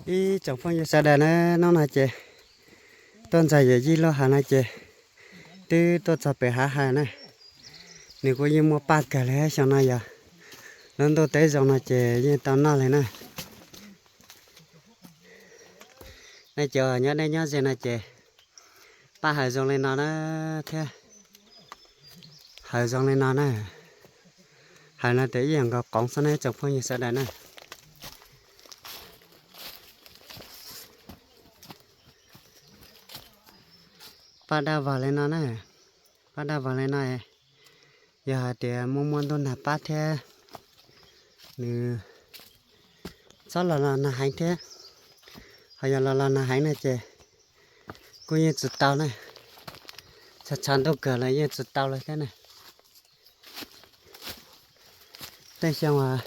Ib tsoom phooj ywg sawv daws na, hnub no ces tuaj ntxog yawm yij luaj hav no ces twb tuaj txog pem hav hawm na. Nws kuj yeej muaj paj kawg li, xyoo no yog lub ntuj teb zoo no ces yeej tau noj li na. Nej cov nyob deb nyob ze no ces paj hawm zoo li no na, thiab hawm zoo li no na. Hawm no ces ib yam nkaus qoov xwb na tsoom phooj ywg sawv daws na. Paj daj vog li no na, paj daj vog li no. Yog hais tias muaj muaj ntuj nag pab thiab, nws txhob los los nag heev thiab. Ho yog los los nag heev no ces kuj yeej tsis tau na, tshav tshav ntuj kawg los yeej tsis tau lawm thiab na. Tej xyoo uas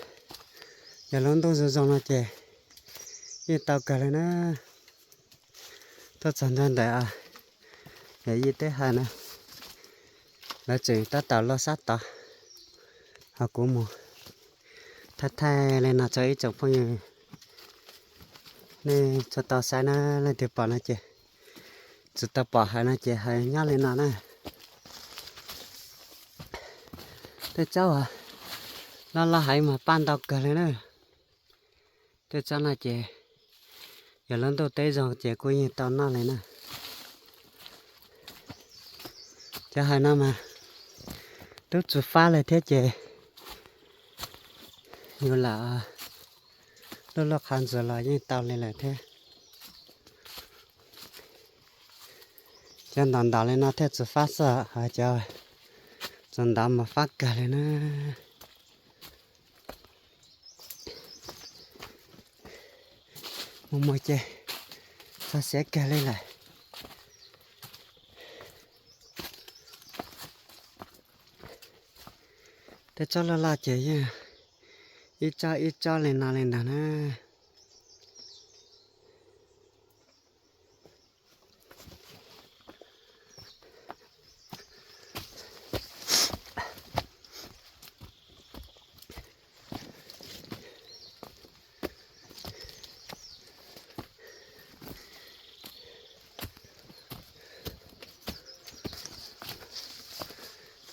yog lub ntuj zoo zoo no ces yeej tau kawg li na. Tuaj txog ntua ntawm yawm yij teb hawm na, lawv tseem tab tom loj sab tod, ho kuv mus thaij thaij li no tso ib tsoom phooj ywg, nej tsuas tau saib na. Leej twg pom no ces, tsis tau pom hawm no ces hawm nyob li no na. Tej tsob uas loj loj heev mas paj ntau kawg li na. Tej tsob no ces yog lub ntuj teb zoo ces kuj yeej tau noj li na. Cov hawm no mas twb tsis fab li thiab ces yus lam luaj luaj qhov ntxuav los yeej tau li lawm thiab. Cov ntau ntau li no thiaj tsis fab xwb, ho cov tsis ntau mas fab kawg li na. Mus mus ces txog siav kawg li lawm. Tej tsob loj loj ces yeej ib tsob ib tsob li no li ntag na.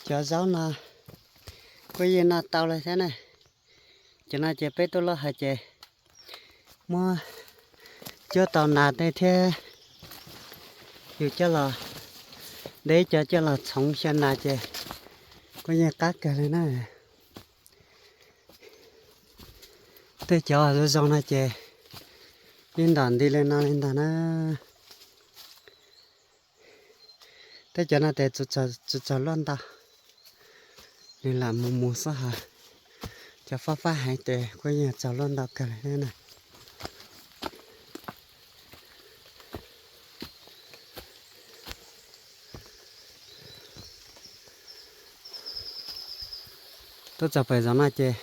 Cov zaub no kuj yeej noj tau li thiab ne. Cov no ces peb tuaj luaj hais ces muab cuab tau nas tej thiab yus coj los, de cov coj los txhoov xyaw nas ces kuj yeej qab kawg li na. Tej cov zoo zoo no ces yeej ntom nti li no li ntag na. Tej cov no ces tsis txaus luaj ntau, nws lam mus mus xwb hos. Cov fab fab heev ces kuj yeej txaus luaj ntau kawg li na. Tuaj txog pem zos no ces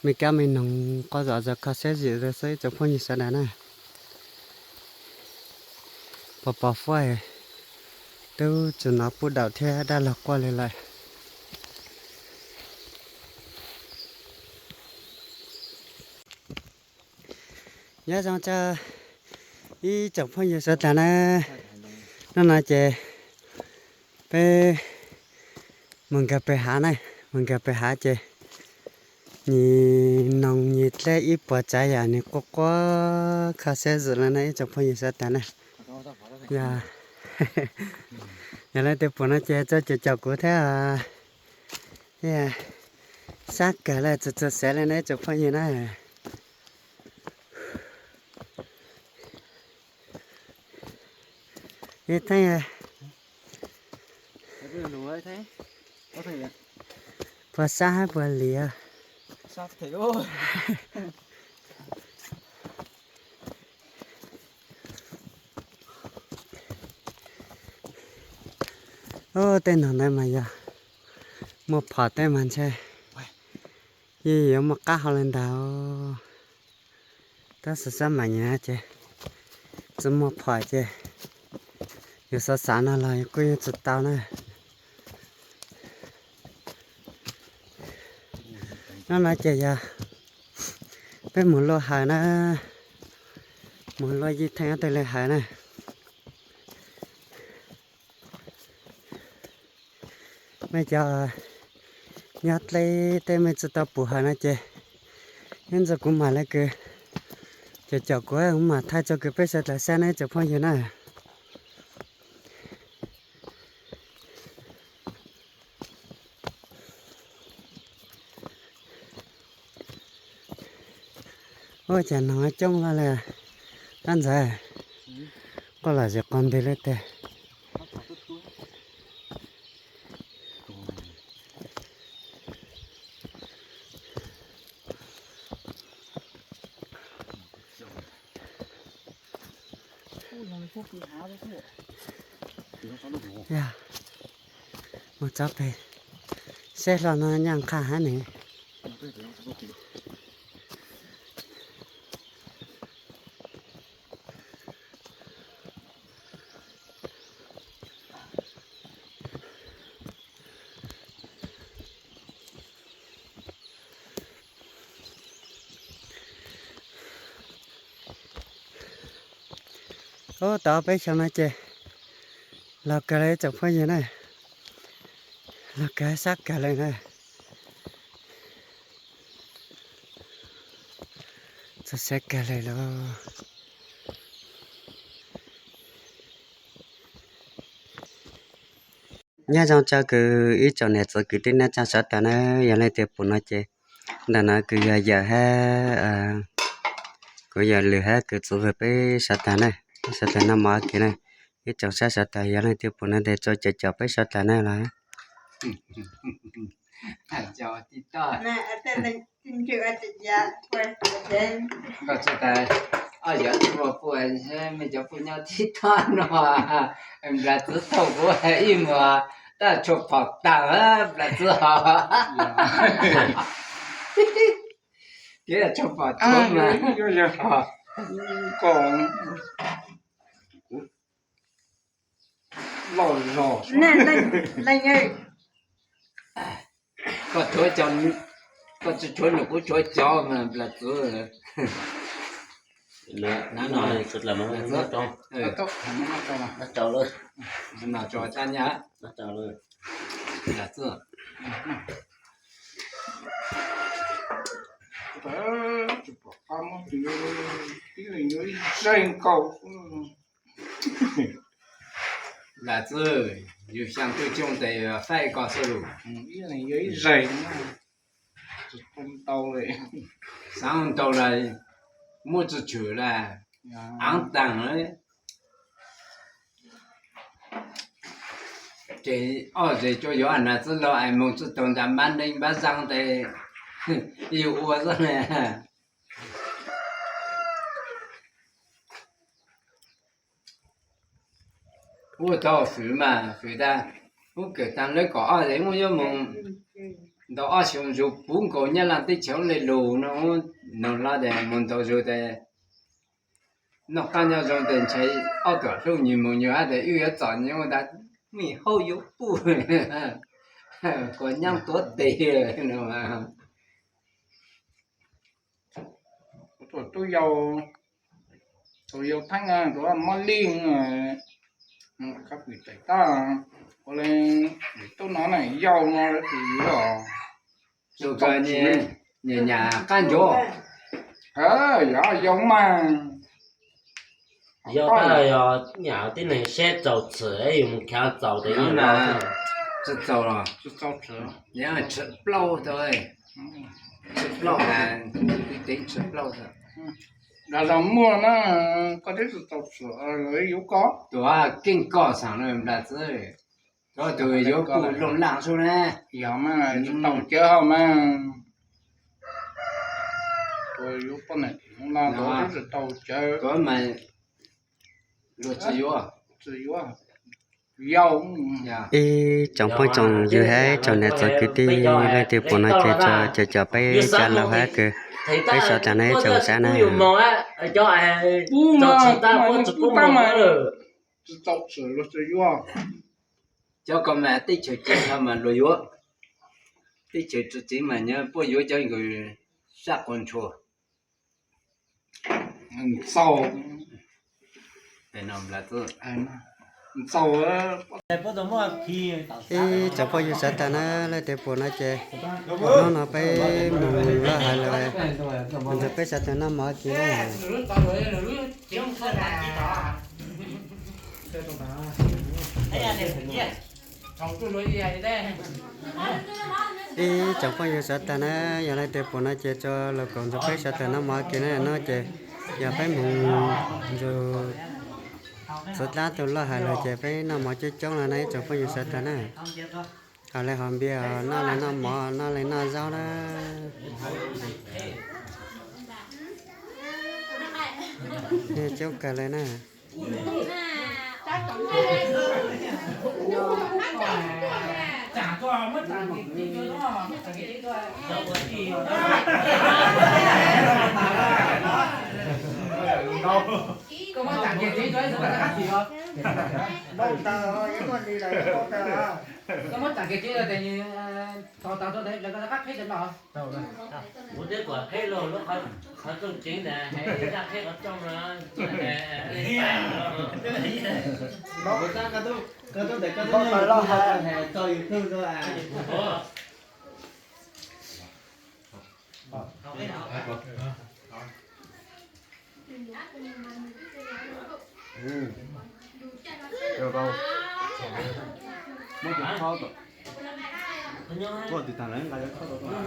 me kab me noog quaj zom zaws kho siab zim xwb ib tsoom phooj ywg sawv daws na. Pos pos fuab twb tsis hnov pub daum thiab dab laug quaj li lawm. Nyob zoo tso ib tsoom phooj ywg sawv daws na. Hnub no ces peb mus nkag pem hav na, mus nkag pem hav ces nyim noog nyim dleb ib puas tsav yam nws quaj quaj kho siab zim li no ib tsoom phooj ywg sawv daws na. Yog, yog leej twg pom no ces tso caum caum kuv thiab. Sab kawg li tsis txog xeev li no ib tsoom phooj ywg na. Ib theeb, puas sab hab puas liam? Ub, tej noog ntawd mas yog muaj phom tej mas ntshe yeej yuav muaj qab hau li ntag. Tab sis xab mam nyam ces tsis muaj phom ces yus xav xav no los kuj yeej tsis tau na. Hnub no ces yog peb mus luaj hawm na, Mus luaj yij theej ob tug li hais na. Mej cov nyob dleb tej mej tsi tau pum hawm no ces, nyob ntawm kuv mam li kws, cov cov kuv mam thaij tso kws peb sawv daws saib na tsoom phooj ywg na. Ua cas noog coob loj li, tab ntxawg, quaj los zis qog ntws li tiag. Yog, mus txog pem seb hlo no nyaj nqha hab ne. Ub, tau peb xyoo no ces laus kawg lawm tsoom phooj ywg na, laus kawg sab kawg lawm na, txog siav kawg lawm los. Nyob zoo tso kws ib tsoom niam txiv kwv tij neej tsa sawv daws na, yog leej twg pum no ces ntawm no kws yog yawm hab, kuv yawm lwm hab kws txuv vwg peb sawv daws na, peb sawv daws noj mov ua ke na. Ib tsoom saib sawv daws yog leej twg pum no tes tso cov cov peb sawv daws na los. Koj tsis tas, ob yawm tub ua puj, mej cov puj nyob tib tog no, nplas txwv thaum kuv ib muag, tab tshua phom tag nplas txwv hov, kev tshua phom tag mas. Koj tshuav cov, koj tsis tshuav nws kuv tshuav cov mas nplas txwv. Nplas txwv. Nplas txwv, yus xyaa tuj cooj tes faib koj xwb lus. Xaav ntau lawm, muaj tsi tshwm lawm, aav taag lawm. Ces ob zes cua yuav nplas txwv los es moog tsi taug ntaag npab neej npab zaaj tes yug ua xwb. Ua tau fwv mas fwv tag, ub kawm taag lawm kom ob zes ub yuav moog ntaus ob xyoo zug puv nkaus Nyab Laaj teb chaws le lug no, noog hlo tes moog ntaus zug tes noj qaab nyob zoo tes ntshe ob tuam hluj nyuas moog nyuas hab tes wb yuav txom nyem ua ntag, mej hauj yuav puj, kuas nyaab tuav tes no. Tus yau, tus yau Theeb, tus mob lij, kab pim tais tab, ua le tub no na yau no tus yau, tus kws nyam nyam qab ncuav, yog yau mas. Yog tab yog nyam tib neeg seb txaus txhwm yus mus khav txaus tes yus tsis txaus los, tsis txaus txhwm, tsis plaub tau, tsis plaub, tsis plaub tau. Dag zog muaj na, koj twb tsis txaus txhwm, yuav koj. Tuav keej koj xaam na nplas txwv, tuav tus yuav kuj looj laaj sub na. Yog mas tsis tau cawv hauj mas. Tuav yuav poj niam looj laaj, tuav tsis tau cawv. Tuav mas luag tsis yuav, tsis yuav. Yau, ib tsoom phooj tsoom ywg hab ib tsoom niam txiv kwv tij leej twg pum no ces tso cov cov peb cov laug hab kws peb sawv daws na ib tsoom saib na. Tsis txaus txhwm luag tsis yuav. Cov ko mas teb chaws tseem mas luag yuav, teb chaws tseem mas nyob puab yuav cov nkawd sab quas ntshua. Txaus, Ib tsoom phooj ywg sawv daws na, leej twg pom no ces hnub no peb mus loj hais lawm, mus nrog peb sawv daws noj mov kis na. Ib tsoom phooj ywg sawv daws na, yog leej twg pom no ces tso lus koom nrog peb sawv daws noj mov kis na. No ces yog peb mus nrug Txwv Dlab tug loj hais lawm ces peb noj mov coob coob lawm na ib tsoom phooj ywg sawv daws na. Haus li haus npias, noj li noj mov, noj li noj zaub na. Coob kawg li na. Koj muab tsam kev tsev rau tes nws tos tag rau lawv rov qab qheb rov los. Kuv twb kom qheb los lub qhov rooj tsev ntawd, zaj qheb qhov rooj no. Koj tub tes koj tub loj hais tso YouTube rau. Muab tus khob, koj tus tag lawm nqa cov khob rau.